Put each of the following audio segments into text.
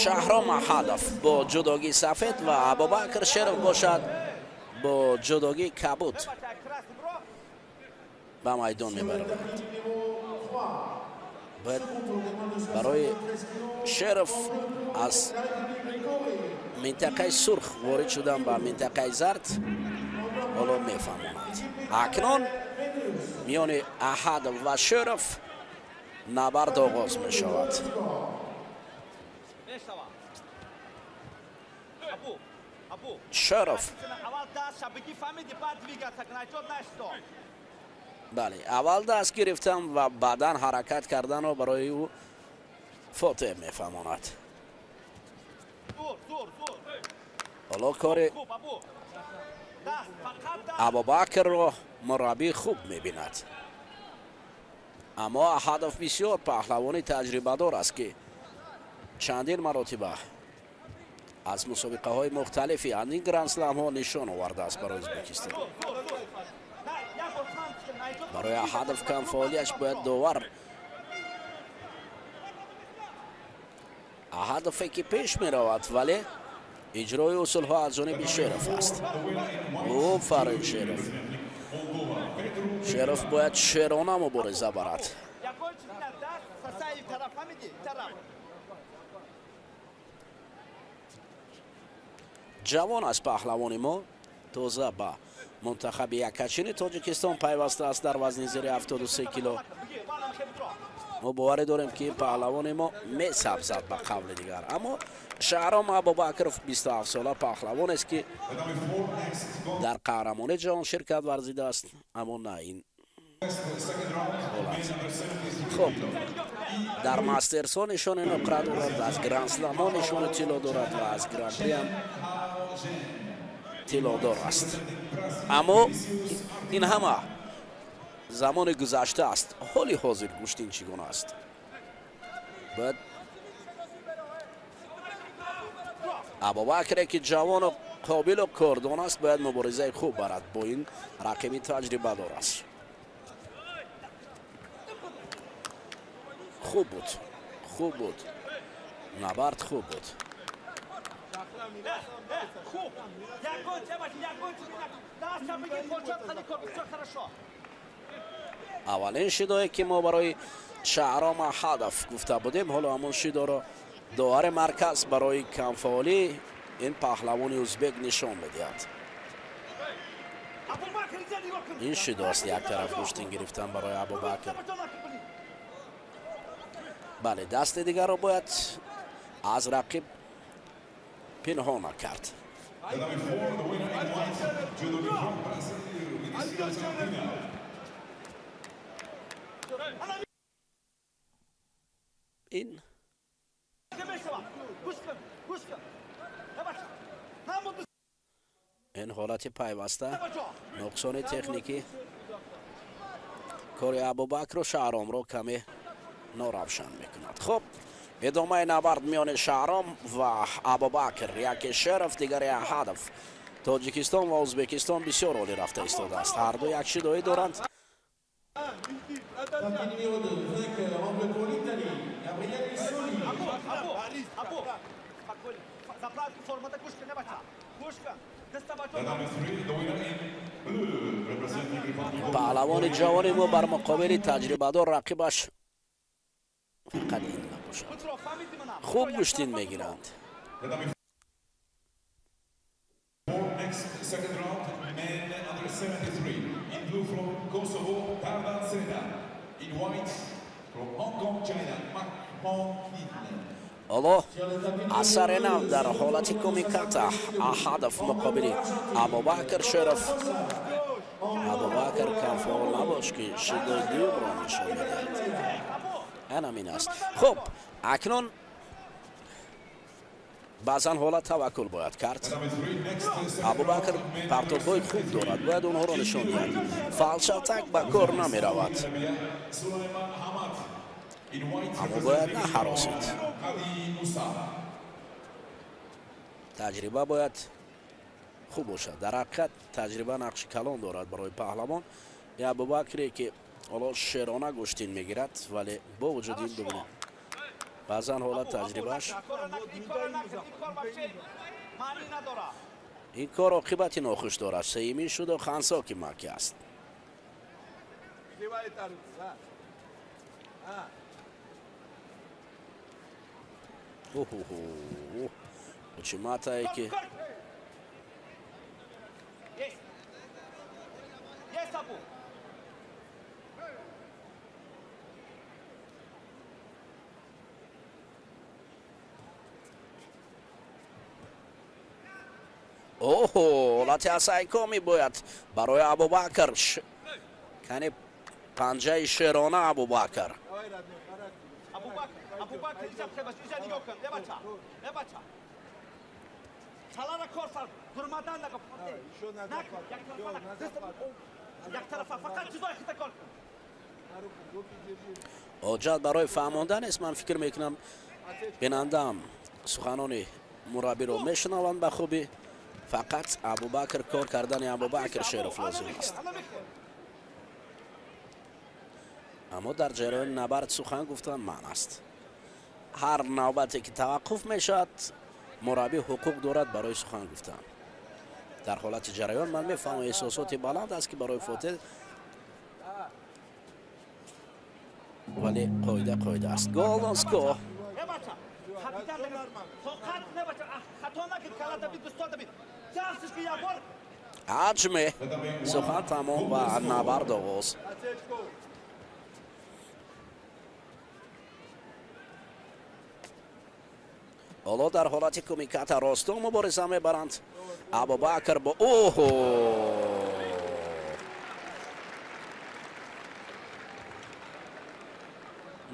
Шаҳром Аҳадов бо ҷудогии сафед ва Абубакр Шеров бошад бо ҷудогии кабуд ба майдон мебароянд. Бояд барои Шеров аз минтақаи сурх ворид шудан ба минтақаи зард ҳоло мефаҳмонанд. Акнун миёни Аҳадов ва Шеров набард оғоз мешавад. Шеров, бале, аввал даст гирифтан ва баъдан ҳаракат карданро барои ӯ Фотеҳ мефаҳмонад. Ҳоло кори Абубакрро мураббӣ хуб мебинад, аммо Аҳадов бисёр паҳлавони таҷрибадор аст, ки чандин маротиба аз мусобиқаҳои мухталифи ин грандсламҳо нишон овардааст барои Ӯзбекистон. Барои Аҳадов камфаъолияш бояд довар Аҳадове ки пеш меравад, вале иҷрои усулҳо аз ҷониби Шеров аст. Ӯ фарид Шеров. Шеров бояд шерона мубориза барад. Ҷавон аст паҳлавони мо, тоза ба мунтахаби яккачини Тоҷикистон пайваста аст дар вазни зери 73 кило. Мо боварӣ дорем, ки паҳлавони мо месабзад ба қавли дигар. Аммо Шаҳром Абубакров 27 сола паҳлавонест, ки дар қаҳрамони ҷаҳон ширкат варзидааст, аммо на ин ҳолат. Хуб, дар мастерсҳо нишони нуқра дорад, аз грандсламҳо нишони тилло дорад ва аз гран-при ҳам тиллодор аст. Аммо ин ҳама замони гузашта аст. Ҳоли ҳозир гӯштин чӣ гуна аст? Бояд Абубакре, ки ҷавону қобилу кордон аст, бояд муборизаи хуб барад бо ин рақиби таҷрибадор аст. Хуб буд, хуб буд, набард хуб буд. Аввалин шидое, ки мо барои Шаҳром Аҳадов гуфта будем, ҳоло ҳамон шидоро довари марказ барои камфаъолӣ ин паҳлавони ӯзбек нишон медиҳад. Ин шидо аст як тараф гӯштин гирифтан барои Абубакр. Бале, дасти дигарро бояд аз рақиб пинҳона кард. Ин ҳолати пайваста нуқсони техникӣ кори Абубакру Шаҳромро каме норавшан мекунад. Хуб, идомаи набард миёни Шаҳром ва Абубакр, яке Шеров, дигаре Аҳадов. Тоҷикистон ва Ӯзбекистон бисёр олӣ рафта истодааст. Ҳар ду як шидоӣ доранд. Паҳлавони ҷавони мо бар муқобили таҷрибадор рақибаш фақат ин набошад. Хуб гӯштин мегиранд. Ҳоло асари нав дар ҳолати кумиката Аҳадов муқобили Абубакр Шеров. Абубакр камфаъол набош, ки шидои дуюмро нишон медиҳад. Ҳамин аст. Хуб, акнун баъзан ҳолат таваккул бояд кард. Абубакр партобҳои хуб дорад, бояд онҳоро нишон диҳад. Фалшатак ба кор намеравад, аммо бояд наҳаросид. Таҷриба бояд хуб бошад. Дар ҳақиқат таҷриба нақши калон дорад барои паҳлавон. Абубакре, ки ҳоло шерона гӯштин мегирад, вале бо вуҷуди ин бибинед, Баъзан ҳолат таҷрибааш ин кор оқибати нохуш дорад. Сеюмин шуду хансо ки маки аст. Учиматае ки оҳо, ҳолати асайко мебояд барои Абубакр. Кани панҷаи шерона Абубакр. Ҳоҷат барои фаҳмондан нест. Ман фикр мекунам, бинандаам суханони мураббиро мешунаванд ба хубӣ. Фақат Абубакр, кор кардани Абубакр Шеров лозим аст. Аммо дар ҷараёни набард сухан гуфтан манъ аст. Ҳар навбате ки таваққуф мешавад, мураббӣ ҳуқуқ дорад барои сухан гуфтан. Дар ҳолати ҷараён ман мефаҳмам, эҳсосоти баланд аст ки барои Фотеҳ, вале қоида қоида аст. Голдонско. Ҳаҷме сухан тамом ва набард оғоз. Ҳоло дар ҳолати кумиката росто мубориза мебаранд. Абубакр бо оҳо,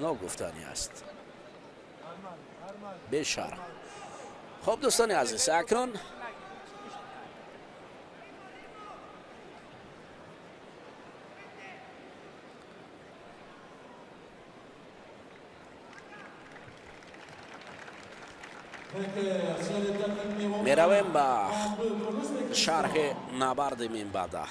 ногуфтанӣ аст, бешарм. Хуб, дӯстони азиз, акнун меравем ба шарҳи набарди минбаъда.